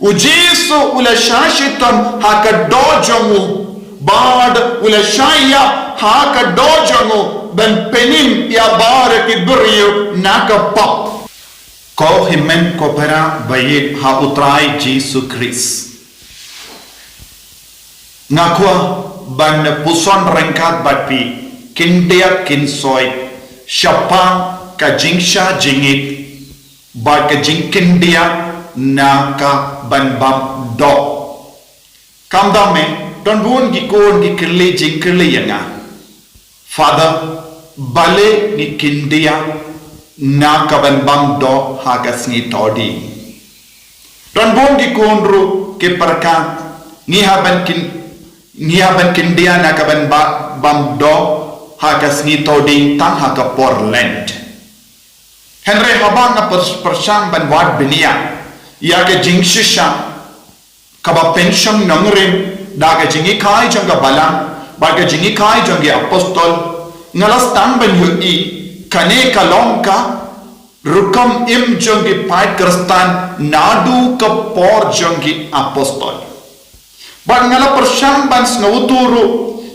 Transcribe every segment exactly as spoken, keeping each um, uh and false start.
U Jisu u la shah shitom ha ka doh jong u, bad u la shah ïap ha ka doh jong u, ban pynim ïa baroh ki briew na ka pop. Ko hynmen ko para ba ïeit ha U Trai Jisu Khrist, nga kwah ban puson ryngkat bad phi khyndiat khynsoit shaphang ka jingshah jingit bad ka jingkhyndiat na ka ban bam doh. Kumta me, don bun ki khun ki kylli jingkylli ïa nga, Father, balei ngi khyndiat na ka ban bam doh ha ka sngi Thohdieng? Don bun ki khun ruh ki pyrkhat, ngi hap ban khyn-, ngi hap ban khyndiat na ka ban ba-, bam doh ha ka sngi Thohdieng tang ha ka por Lent. Hynrei haba nga pyr-, pyrshang ban wad bniah ïa ka jingshisha kaba pynshong nongrim da ka jinghikai jong ka Balang bad ka jinghikai jong ki apostol, nga la sdang ban ïohi kane ka long ka rukom im jong ki paid Khristan naduh ka por jong ki apostol. Bad nga la pyrshang ban sngewthuh ruh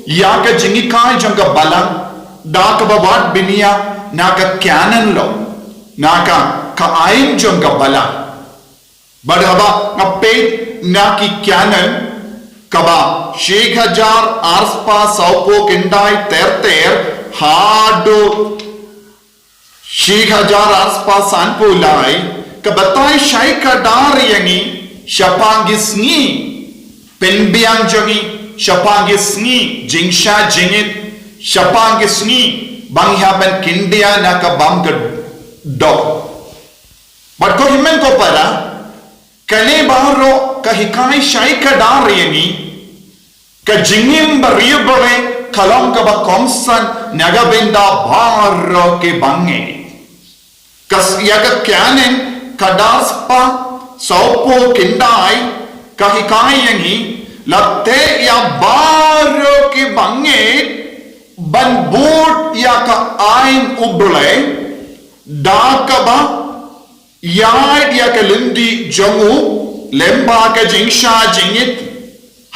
ïa ka jinghikai jong ka Balang da kaba wad bniah na ka canon law, na ka, ka aiñ jong ka Balang. Bad haba nga peit na ki canon, kaba shi hajar arspah sawphew khyndai ter ter haduh shi hajar arspah sanphew lai, ka batai shai kdar ïa ngi shaphang ki sngi pynbiang jong ngi, shaphang ki sngi jingshah jingit, shaphang ki sngi ba ngi hap ban khyndiat na ka bam ka doh. Bad ko hynmen ko para, kane baroh ka hikai shai kdar ïa ngi, ka jingim ba riewblei ka long kaba kongsan na ka bynta baroh ki bangeit. Ka s-, ïa ka canon kaba arspah sawphew khyndai ka hikai ïa ngi, la teh ïa baroh ki bangeit ban bud ïa ka aiñ U Blei da kaba ïaid ïa ka lynti jong u lyngba ka jingshah jingit,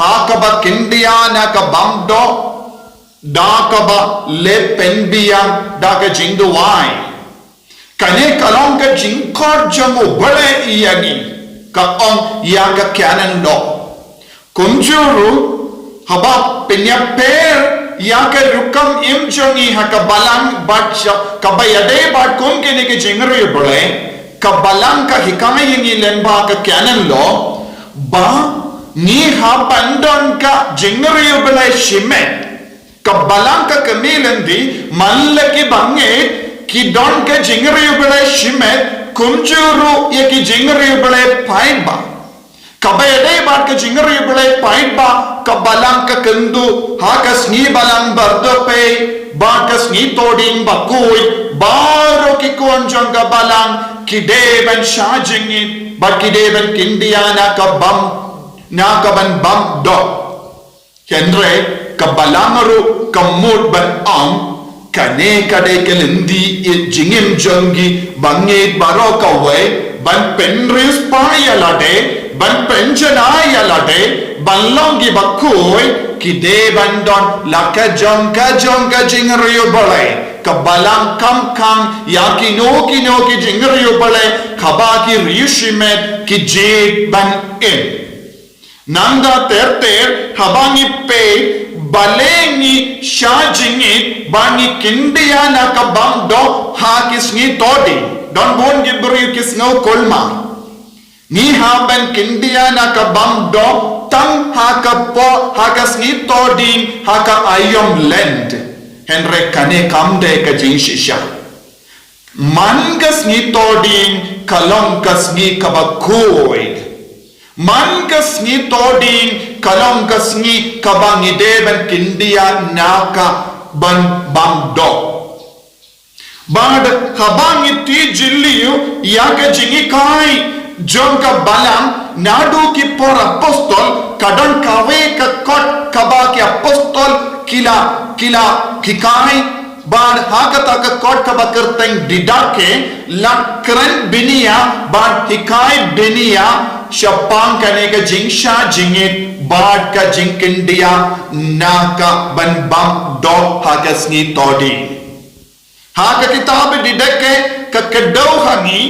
ha kaba khyndiat na ka bam doh, da kaba leh pynbiang da ka jingduwai. Kane ka long ka jingkhot jong U Blei ïa ngi, ka ong ïa ka canon law. Kumjuh ruh, haba pynïapher ïa ka rukom im jong ngi ha ka Balang bad sha-, kaba ïadei bad kum kine ki jingriewblei, ka Balang ka hikai ïa ngi lyngba ka canon law ba ngi hap ban don ka jingriewblei shimet. Ka Balang ka kmie lynti, man la ki bangeit ki don ka jingriewblei shimet, kumjuh ruh ïa ki jingriewblei paidbah. Kaba ïadei bad ka jingriewblei paidbah, ka Balang ka kynduh ha ka sngi Balang Bardohpei bad ka sngi Thohdieng Bakhuid, baroh ki khun jong ka Balang ki dei ban shah jingit bad ki dei ban khyndiat na ka bam, na ka ban bam doh. Hynrei ka Balang ruh ka mut ban ong, kane ka dei ka lynti ïeit jingim jong ki bangeit baroh kawei, ban pynriewspah ïa lade, ban pynjanai ïa lade, ban long kiba khuid, ki dei ban don la ka jong ka jong ka jingriewblei. Ka Balang kam khang ïa kino kino ki jingriewblei, kaba ki riewshimet ki jied ban im. Nangta ter ter, haba ngi peit balei ngi shah jingit ba ngi khyndiat na ka bam doh ha ki sngi Thohdieng. Don bun ki briew ki sngew kulmar. Ngi hap ban khyndiat na ka bam doh tang ha ka por, ha ka sngi Thohdieng, ha ka aïom Lent. Hynrei kane kam dei ka jingshisha. Man ka sngi Thohdieng ka long ka sngi kaba khuid. Man ka sngi Thohdieng ka long ka sngi kaba ngi dei ban khyndiat na ka ban bam doh. Bad haba ngi tip jylliew ïa ka jinghikai jong ka Balang naduh ki por apostol, ka don kawei ka kot kaba ki apostol ki la, ki la hikai, bad ha kata ka kot kaba kyrteng Didache, la kren bniah bad hikai bniah shaphang kane ka jingshah jingit bad ka jingkyndiah na ka ban bam doh ha ka sngi Thohdieng. Ha ka kitab Didache ka kdew ha ngi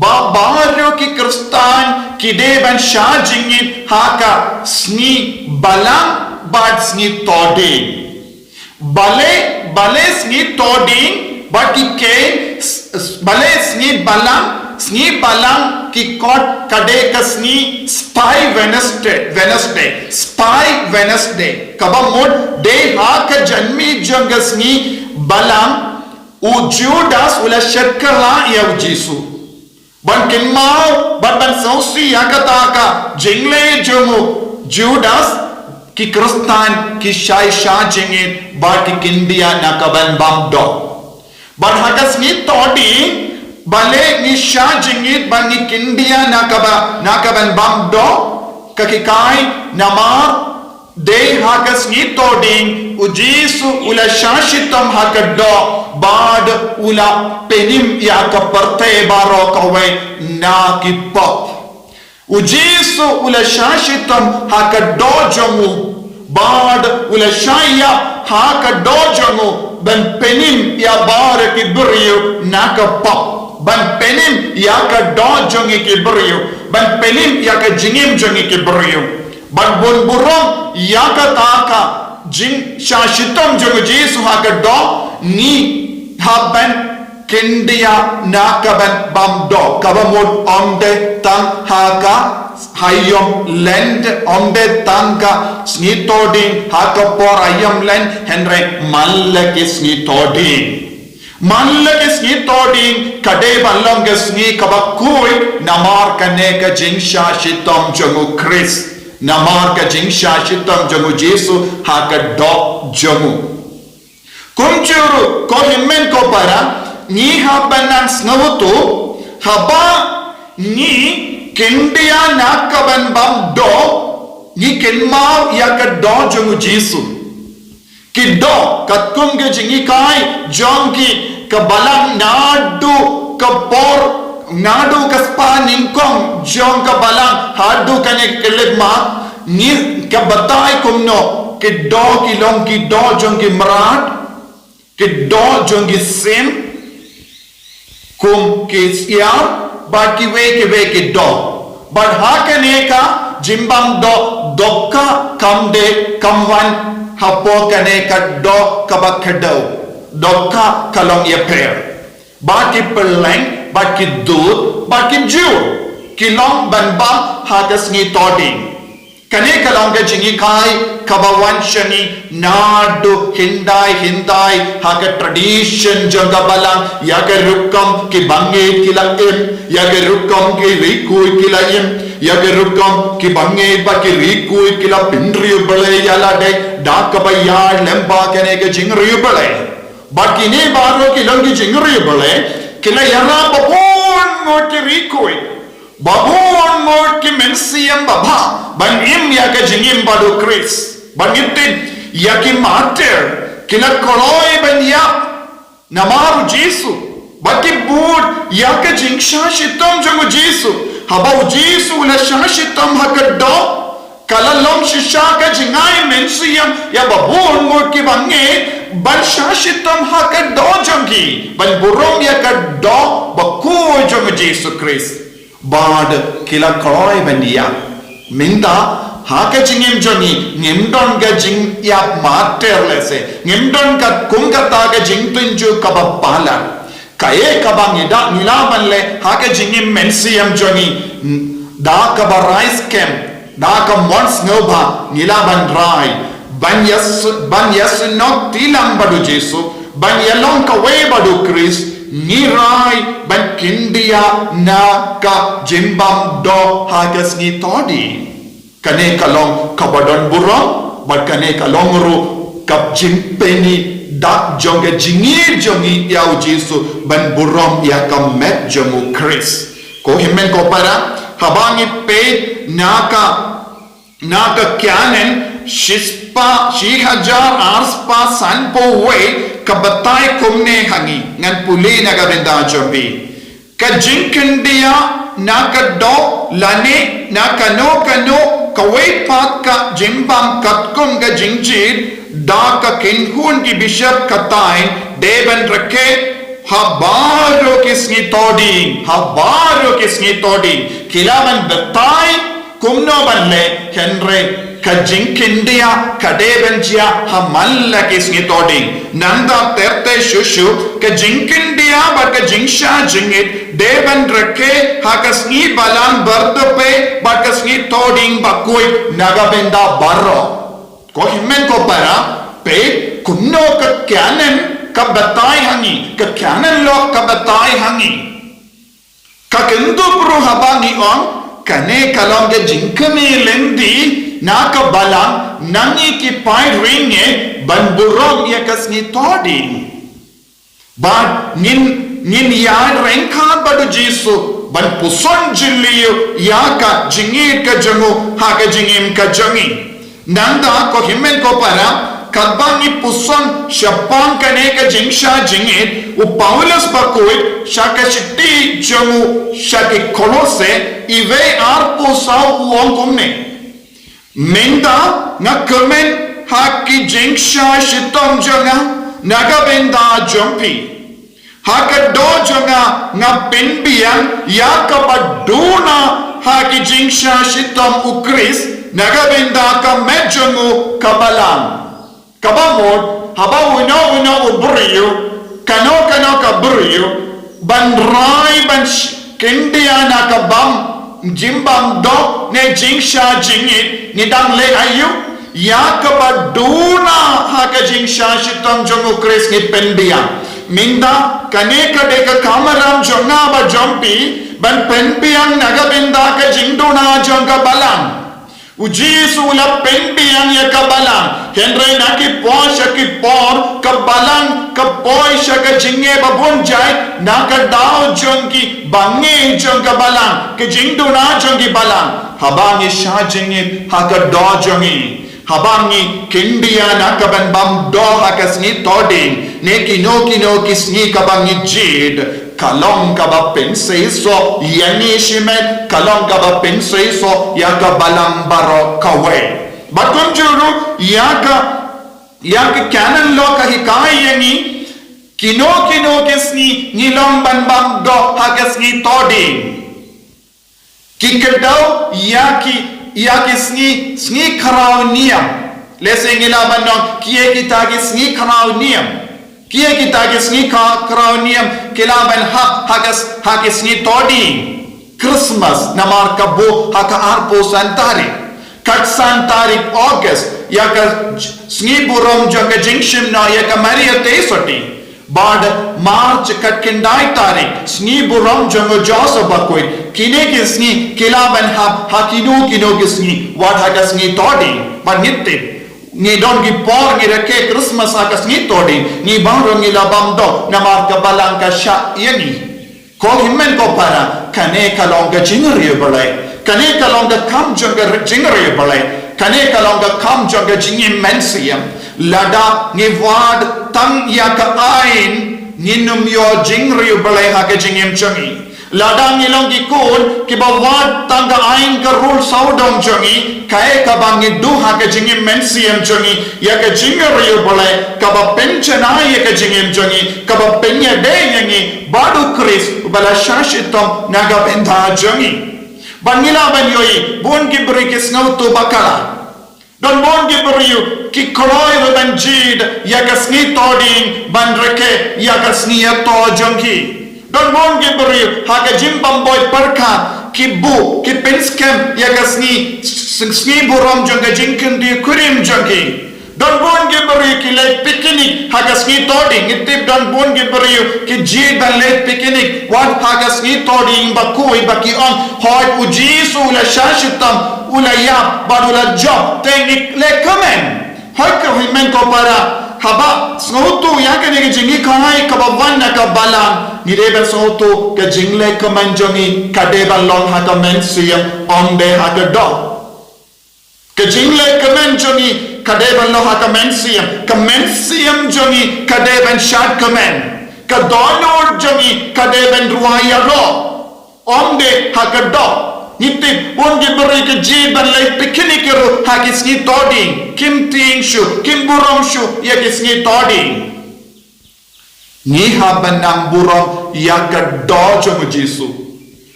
ba baroh ki Khristan ki dei ban shah jingit ha ka sngi Balang bad sngi Thohdieng. Balei, balei sngi Thohdieng bad ki khein, s-, s-, balei sngi Balang, sngi Balang ki khot ka dei ka sngi Spy Wednesday, Wednesday, Spy Wednesday. Kaba mut dei ha ka janmiet jong ka sngi Balang u Judas u la shakri ïa u Jisu. Ban kynmaw bad ban sngewsih ïa kata ka jingleh jong u Judas, ki Khristan ki shah shah jingit bad ki kyndiah na ka ban bam doh. Bad ha ka sngi Thohdieng, balei ngi shah jingit bad ngi kyndiah na ka ba, na ka ban bam doh? Ka hikai namar dei ha ka sngi Thohdieng u Jisu u la shah shitom ha ka doh bad u la pynim ïa ka pyrthei baroh kawei na ki pop. U Jisu u la shah shitom ha ka doh jong u bad u la shah ïap ha ka doh jong u ban pynim ïa baroh ki briew na ka pop, ban pynim ïa ka doh jong ngi ki briew, ban pynim ïa ka jingim jong ngi ki briew. Ban bun burom ïa kata ka jingshah shitom jong u Jisu ha ka doh, ngi hap ban kyndiah na ka ban bam doh, kaba mut ym dei tang ha ka ha ïom Lent, ym dei tang ka sngi Thohdieng ha ka por ha ïom Lent, hynrei man la ki sngi Thohdieng. Man la ki sngi Thohdieng ka dei ban long ka sngi kaba khuid namar kane ka jingshah shitom jong u Khrist, namar ka jingshah shitom jong u Jisu ha ka doh jong u. Kumjuh ruh ko hynmen ko para, ngi hap ban nang sngewthuh, haba ngi kyndiah na ka ban bam doh, ngi kynmaw ïa ka doh jong u Jisu. Ki doh katkum ka jinghikai jong ki ka Balang naduh ka por, naduh ka spah nyngkong jong ka Balang haduh kane ka khyllipmat, ngi ka batai kumno ki doh ki long ki doh jong ki mrad, ki doh jong ki sim, kum ki syiar bad kiwei kiwei ki doh. Bad ha kane ka jingbam doh, dohkha kam dei kam wan hapoh kane ka doh kaba kdew. Dohkha ka long ïapher. Bad ki pylleng, bad ki dud, bad ki jur, ki long ban bam ha ka sngi Thohdieng. Kane ka long ka jinghikai kaba wan sha ngi naduh hyndai hyndai ha ka tradition jong ka Balang, ïa ka rukom ki bangeit ki la im, ïa ka rukom ki riew khuid ki la im, ïa ka rukom ki bangeit bad ki riew khuid ki la pynriewblei ïa lade da kaba ïaid lyngba kane ka jingriewblei. Bad kine baroh ki long ki jingriewblei, ki la ïarap ba bun ngut ki riew khuid, ba bun ngut ki mynsiem babha ban im ïa ka jingim bad u Khrist. Bad ngi tip ïa ki martir ki la kloi ban ïap namar u Jisu. Bad ki bud ïa ka jingshah shitom jong u Jisu. Haba u Jisu u la shah shitom ha ka doh, ka la long shisha ka jingai mynsiem ïa ba bun ngut ki bangeit ban shah shitom ha ka doh jong ki, ban burom ïa ka doh bakhuid jong u Jisu Khrist. Bad ki la kloi ban ïap. Mynta ha ka jingim jong ngi ngim don ka jingïap martir lehse, ngim don ka kum kata ka jingtynjuh kaba palat. Kaei kaba ngi da, ngi lah ban leh ha ka jingim mynsiem jong ngi? Da kaba rai skhem, da ka mon sngewbha ngi lah ban rai ban ïas, ban ïasnoh tilam bad u Jisu, ban ïalong kawei bad u Khrist. Ngi rai ban kyndiah na ka jingbam doh ha ka sngi Thohdieng. Kane ka long kaba don burom, bad kane ka long ruh ka jingpyni dak jong ka jingïeit jong ngi ïa u Jisu ban burom ïa ka met jong u Khrist. Ko hynmen ko para, haba ngi peit na ka, na ka Canon shispah, shi hajar arspah sanphew wei, ka batai kumne ha ngi, ngan pule na ka bynta jong phi. Ka jingkyndiah na ka doh lane na kano kano kawei pat ka jingbam katkum ka jingjied da ka kynhun ki bishop ka thaiñ dei ban rakhe ha baroh ki sngi Thohdieng, ha baroh ki sngi Thohdieng. Ki lah ban batai kumno ban leh, hynrei ka jingkyndiah ka dei ban jia ha man la ki sngi Thohdieng. Nangta tyrte shuh shuh ka jingkyndiah bad ka jingshah jingit dei ban rakhe ha ka sngi Balang Barthype bad ka sngi Thohdieng Bakhuid na ka bynta baroh. Ko hynmen ko para, peit kumno ka canon ka batai ha ngi, ka canon law ka batai ha ngi. Ka kyndup ruh haba ngi ong, kane ka long ka jingkmie lynti na ka Balang na ngi ki paid riewngeit ban burom ïa ka sngi Thohdieng. Bad ngin, ngin ïaid ryngkat bad u Jisu ban puson jylliew ïa ka jingïeit ka jong u ha ka jingim ka jong ngi. Nangta ko hynmen ko para, katba ngi puson shaphang kane ka jingshah jingit, u Paulus Bakhuid sha ka shithi jong u sha ki Kolosse, iwei arphew saw u ong kumne. Mynta nga kmen ha ki jingshah shitom jong nga na ka bynta jong phi. Ha ka doh jong nga nga pynbiang ïa kaba duna ha ki jingshah shitom u Khrist na ka bynta ka met jong u ka Balang. Kaba mut haba uno uno u briew, kano kano ka briew, ban rai ban sh-, kyndiah na ka bam, jingbam doh ne jingshah jingit, ngi dang leh aïu? Ïa kaba duna ha ka jingshah shitom jong u Khrist ngi pynbiang. Mynta kane ka dei ka kamram jong nga bad jong phi ban pynbiang na ka bynta ka jingduna jong ka Balang. U Jisu u la pynbiang ïa ka Balang, hynrei na ki por sha ki por ka Balang ka poi sha ka jingeh ba bun jait na ka daw jong ki bangeit jong ka Balang, ka jingduna jong ki Balang. Haba ngi shah jingit ha ka doh jong ngi, haba ngi kyndiah na ka ban bam doh ha ka sngi Thohdieng ne kino kino ki sngi kaba ngi jied, ka long kaba pynseisoh ïa ngi shimet, ka long kaba pynseisoh ïa ka Balang baroh kawei. Bad kumjuh ruh ïa ka, ïa ka canon law ka hikai ïa ngi, kino kino ki sngi ngi long ban bam doh ha ka sngi Thohdieng. Ki kdew ïa ki, ïa ki sngi, sngi khraw niam. Lehse ngi lah ban ong, kiei kita ki sngi khraw niam? Kiei kita ki sngi kha-, khraw niam ki lah ban hap ha ka s-, ha ki sngi Thohdieng? Christmas, namar ka buh ha ka arphew san tarik. Kat san tarik August, ïa ka j-, sngi burom jong ka jingshim noh ïa ka Maria Theisotti. Bad March kat khyndai tarik, sngi burom jong u Joseph Bakhuid. Kine ki sngi ki lah ban hap ha kino kino ki sngi, wat ha ka sngi Thohdieng. Bad ngi tip, ngi don ki por ngi rakhe Christmas ha ka sngi Thohdieng, ngi baroh ngi la bam doh namar ka Balang ka shah ïa ngi. Ko hynmen ko para, kane ka long ka jingriewblei. Kane ka long ka kam jong ka jingriewblei. Kane ka long ka kam jong ka jingim mynsiem. Lada ngi wad tang ïa ka aiñ, ngin ym ïoh jingriewblei ha ka jingim jong ngi. Lada ngi long ki khun kiba wad tang ka aiñ ka rule sawdong jong ngi, kaei kaba ngi duh ha ka jingim mynsiem jong ngi, ïa ka jingriewblei kaba pynjanai ïa ka jingim jong ngi, kaba pynïadei ïa ngi bad u Khrist uba la shah shitom na ka bynta jong ngi. Bad ngi lah ban ïohi, bun ki briew ki sngewthuh bakla. Don bun ki briew ki kloi ruh ban jied ïa ka sngi Thohdieng ban rakhe ïa ka sngi ïathoh jong ki. Don bun ki briew ha ka jingbym boi pyrkhat ki buh, ki pynskhem ïa ka sngi, s-, sngi burom jong ka jingkynthih kurim jong ki. Don bun ki briew ki leit picnic ha ka sngi Thohdieng. Ngi tip don bun ki briew ki jied ban leit picnic wat ha ka sngi Thohdieng Bakhuid, ba ki ong, hooid, u Jisu u la shah shitom, u la ïap bad u la jop, te ngi leh kmen. Hooid ko hynmen ko para, haba sngewthuh ïa kane ka jinghikai kaba wan na ka Balang, ngi dei ban sngewthuh ka jingleh kmen jong ngi ka dei ban long ha ka mynsiem, ym dei ha ka doh. Ka jingleh kmen jong ngi ka dei ban long ha ka mynsiem, ka mynsiem jong ngi ka dei ban shad kmen. Ka dohnud jong ngi ka dei ban rwai ïaroh, ym dei ha ka doh. Ngi tip, un ki briew ki jied ban leit picnic ruh ha ki sngi Thohdieng, kim tieng shuh, kim burom shuh ïa ki sngi Thohdieng. Ngi hap ban nang burom ïa ka doh jong u Jisu.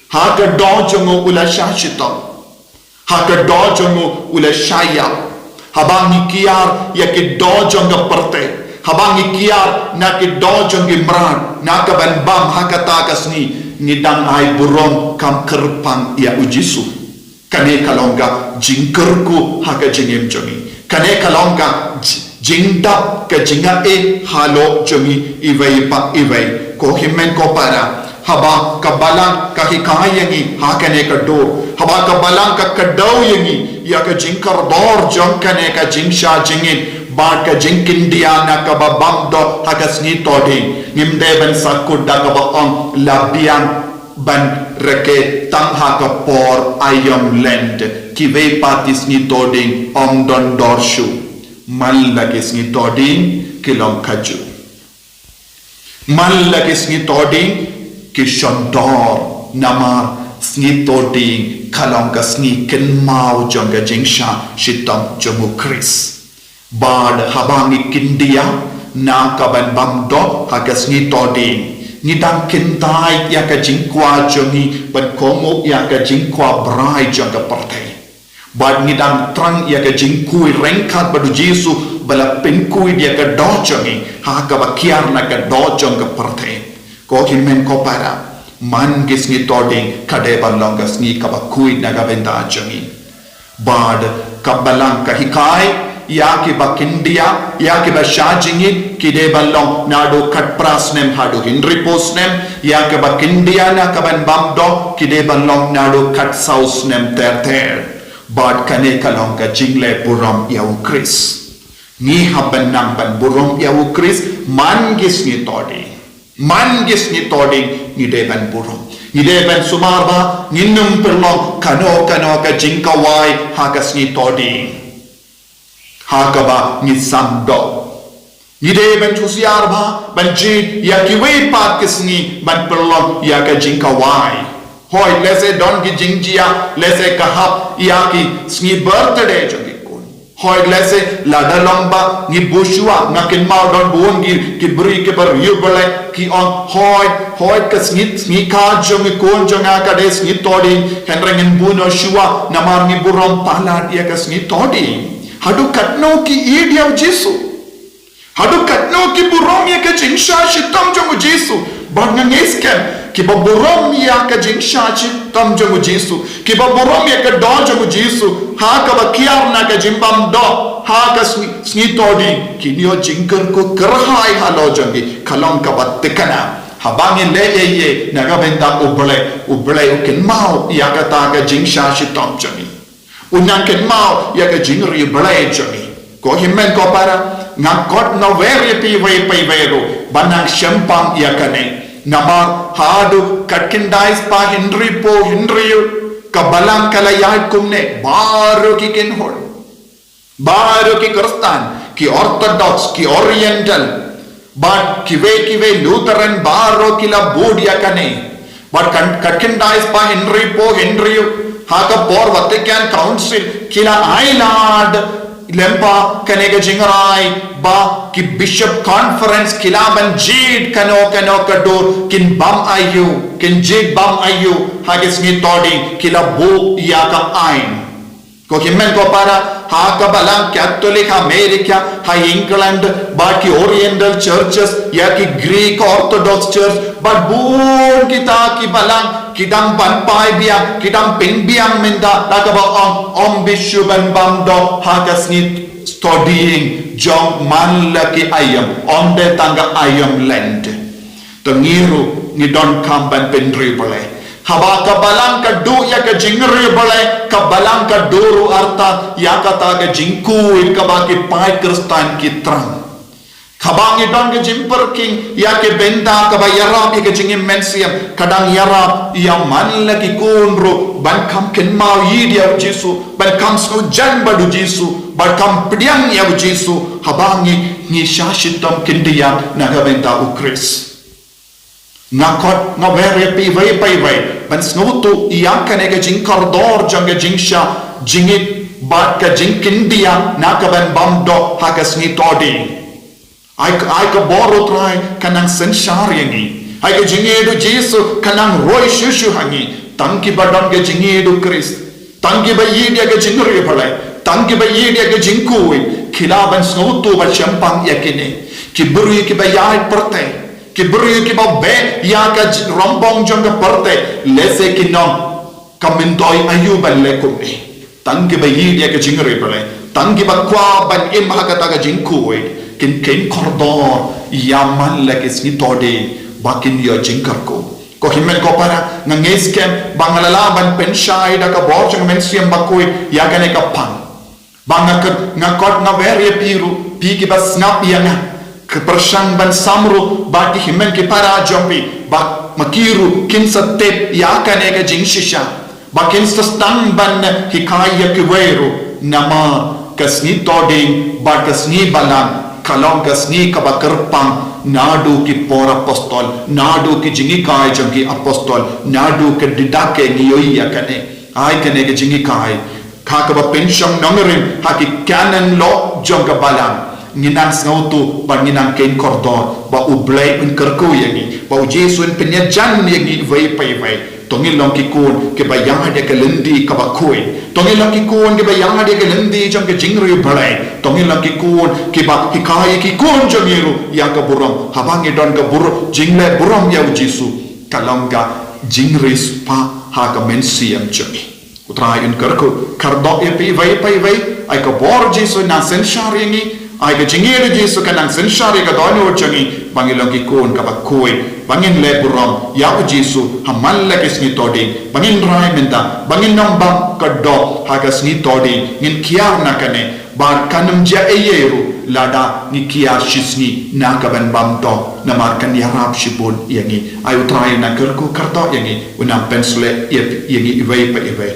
Ha ka doh jong u, u la shah shitom. Ha ka doh jong u, u la shah ïap. Haba ngi kiar ïa ki doh jong ka pyrthei, haba ngi kiar na ki doh jong ki mrad, na ka ban bam ha kata ka sngi, ngi dang ai burom kam kyrpang ïa u Jisu. Kane ka long ka jingkyrkhu ha ka jingim jong ngi. Kane ka long ka ji-, jingdap, ka jingaiei halor jong ngi iwei pa iwei. Ko hynmen ko para, haba ka Balang ka hikai ïa ngi ha kane ka dur, haba ka Balang ka kdew ïa ngi ïa ka jingkordor jong kane ka jingshah jingit bad ka jingkyndiah na kaba bam doh ha ka sngi Thohdieng, ngim dei ban sa kut da kaba ong la biang ban rakhe tang ha ka por aïom lent. Kiwei pat ki sngi Thohdieng ym don dor shuh. Man la ki sngi Thohdieng ki long khajuh. Man la ki sngi Thohdieng ki shon dor, namar sngi Thohdieng ka long ka sngi kynmaw jong ka jingshah shitom jong u Khrist. Bad haba ngi kyndiah na ka ban bam doh ha ka sngi Thohdieng, ngi dang kyntait ïa ka jingkwah jong ngi ban kohnguh ïa ka jingkwah brai jong ka pyrthei. Bad ngi dang thrang ïa ka jingkhuid ryngkat bad u Jisu ba la pynkhuid ïa ka doh jong ngi ha kaba kiar na ka doh jong ka pyrthei. Ko hynmen ko para, man ki sngi Thohdieng ka dei ban long ka sngi kaba khuid na ka bynta jong ngi. Bad ka Balang ka hikai ïa kiba kyndiah, ïa kiba shah jingit, ki dei ban long naduh khatphra snem haduh hynriewphew snem, ïa kiba kyndiah na ka ban bam doh, ki dei ban long naduh khatsaw snem ter ter. Bad kane ka long ka jingleh burom ïa u Khrist. Ngi hap ban nang ban burom ïa u Khrist man ki sngi Thohdieng. Man ki sngi Thohdieng ngi dei ban burom. Ngi dei ban sumar ba ngin ym pynlong kano kano ka jingkhawai ha ka sngi Thohdieng ha kaba ngi sam doh. Ngi dei ban husiar ba ban jied ïa kiwei pat ki sngi ban pynlong ïa ka jingkhawai. Hooid, lehse don ki jingjia, lehse ka hap ïa ki sngi birthday jong ki khun. Hooid, lehse lada long ba ngi buh shuwa, nga kynmaw don bun ki, ki briew kiba riewblei ki ong, hooid, hooid, ka sngi, sngi khad jong ki khun jong nga ka dei sngi Thohdieng, hynrei ngin buh noh shuwa namar ngi burom palat ïa ka sngi Thohdieng. Haduh katno ki ïeit ïa u Jisu? Haduh katno ki burom ïa ka jingshah shitom jong u Jisu? Bad nga ngeit skhem, kiba burom ïa ka jingshah shitom jong u Jisu, kiba burom ïa ka doh jong u Jisu ha kaba kiar na ka jingbam doh ha ka sngi, sngi Thohdieng, kin ïoh jingkyrkhu kyrhai halor jong ki. Ka long kaba thikna. Haba ngin leh ïa ïa na ka bynta U Blei, U Blei u kynmaw ïa kata ka jingshah shitom jong ngi. U nang kynmaw ïa ka jingriewblei jong ngi. Ko hynmen ko para, nga khot nga wer ïa phi iwei pa iwei ruh ban nang shemphang ïa kane. Namar haduh khatkhyndai spah hynriewphew hynriew ka Balang ka la ïaid kumne, baroh ki kynhun, baroh ki Khristan, ki Orthodox, ki Oriental, bad kiwei kiwei Lutheran, baroh ki la bud ïa kane. Bad khat, khatkhyndai spah hynriewphew hynriew, ha ka por Vatican Council ki la ailad lyngba kane ka jingrai ba ki Bishop Conference ki lah ban jied kano kano ka dur, kin bam aïu, kin jied bam aïu ha ka sngi Thohdieng, ki la buh ïa ka aiñ. Ko hynmen ko para, ha ka Balang Katholik ha America, ha England, bad ki Oriental Churches, ïa ki Greek Orthodox Church, bad bun kita ki Balang ki dang ban phai biang, ki dang pynbiang mynta da kaba ong ym bi shu ban bam doh ha ka sngi Thohdieng jong man la ki aïom, ym dei tang ka aïom Lent. Te ngi ruh ngi donkam ban pynriewblei. Haba ka Balang ka duh ïa ka jingriewblei, ka Balang ka duh ruh artat ïa kata ka jingkhuid kaba ki paid Khristan ki thrang. Haba ngi don ka jingpyrkhing ïa ka bynta kaba ïarap ïa ka jingim mynsiem, ka dang ïarap ïa man la ki khun ruh ban kham kynmaw ïa u Jisu, ban kham sngewjan bad u Jisu, ban kham pdiang ïa u Jisu, haba ngi, ngi shah shitom kyndiah na ka bynta u Khrist. Nga khot nga wer ïa phi iwei pa iwei ban sngewthuh ïa kane ka jingkordor jong ka jingshah jingit bad ka jingkyndiah na ka ban bam doh ha ka sngi Thohdieng. Ai ka, ai ka bor U Trai ka nang synshar ïa ngi. Ai ka jingïeit U Jisu ka nang roi shuh shuh ha ngi. Tang kiba don ka jingïeit U Khrist, tang kiba ïeit ïa ka jingriewblei, tang kiba ïeit ïa ka jingkhuid, ki lah ban sngewthuh bad shemphang ïa kine. Ki briew kiba ïaid pyrthei, ki briew kiba beh ïa ka j-, rangbah jong ka pyrthei, lehse kin ong, ka myntoi aïu ban leh kumne. Tang kiba ïeit ïa ka jingriewblei, tang kiba kwah ban im ha kata ka jingkhuid, kin kheiñ kordor ïa man la ki sngi Thohdieng ba kin ïoh jingkyrkhu. Ko hynmen ko para, nga ngeit skhem ba nga la lah ban pynshai da ka bor jong ka Mynsiem Bakhuid ïa kane ka phang. Ba nga khot, nga khot nga wer ïa phi ruh, phi kiba sngap ïa nga, ki pyrshang ban sam ruh bad ki hynmen ki para jong phi, ba ma ki ruh kin sa tip ïa kane ka jingshisha, ba kin sa sdang ban hikai ïa kiwei ruh. Namar ka sngi Thohdieng bad ka sngi Balang ka long ka sngi kaba kyrpang naduh ki por apostol, naduh ki jinghikai jong ki apostol, naduh ka dei da ka ngi ïohi ïa kane. Ai kane ka jinghikai, ha kaba pynshong nongrim ha ki canon law jong ka Balang, ngi nang sngewthuh bad ngi nang kheiñ kordor ba U Blei un kyrkhu ïa ngi, ba U Jisu un pynïajan ïa ngi iwei pa iwei. To ngin long ki khun kiba ïaid ïa ka lynti kaba khuid. To ngin long ki khun kiba ïaid ïa ka lynti jong ka jingriewblei. To ngin long ki khun kiba hikai ïa ki khun jong ngi ruh ïa ka burom. Haba ngi don ka bur-, jingleh burom ïa U Jisu, ka long ka jingriewspah ha ka mynsiem jong ngi. U Trai un kyrkhu kyrdoh ïa phi iwei pa iwei. Ai ka bor Jisu nang synshar ïa ngi. Ai ka jingïeit Jisu ka nang synshar ïa ka dohnud jong ngi, ba ngin long ki khun kaba khuid, ba ngin leh burom ïa U Jisu ha man la ki sngi Thohdieng, ba ngin rai mynta, ba ngin nym bam ka doh ha ka sngi Thohdieng. Ngin kiar na kane, bad kan nym jia ei ei ruh lada ngi kiar shisngi na ka ban bam doh, namar kan ïarap shibun ïa ngi. Ai U Trai un nang kyrkhu kyrdoh ïa ngi, un nang pynsleh ïa, ïa ngi iwei pa iwei.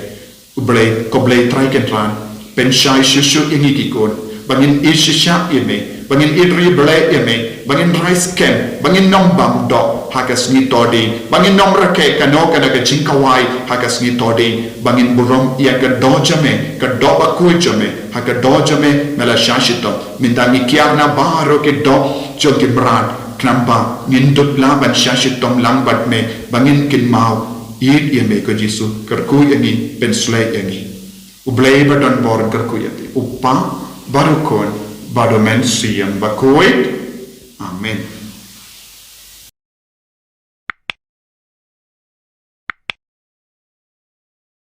U Blei, ko Blei Trai Kynrad, pynshai shuh shuh ïa ngi ki khun, ba ngin ïeit shisha ïa me, ba ngin ïeit riewblei ïa me, ba ngin rai skhem, ba ngin nym bam doh ha ka sngi Thohdieng, ba ngin nym rakhe kano kano ka jingkhawai ha ka sngi Thohdieng, ba ngin burom ïa ka doh jong me, ka doh bakhuid jong me. Ha ka doh jong me nga la shah shitom. Mynta ngi kiar na baroh ki doh jong ki mrad, khnang ba ngin dup lah ban shah shitom lang bad me, ba ngin kynmaw ïeit ïa me ko Jisu. Kyrkhu ïa ngi, pynsleh ïa ngi. U Blei ba don bor un kyrkhu ïa phi, U Kpa, bad U Khun, bad U Mynsiem Bakhuid. Amen.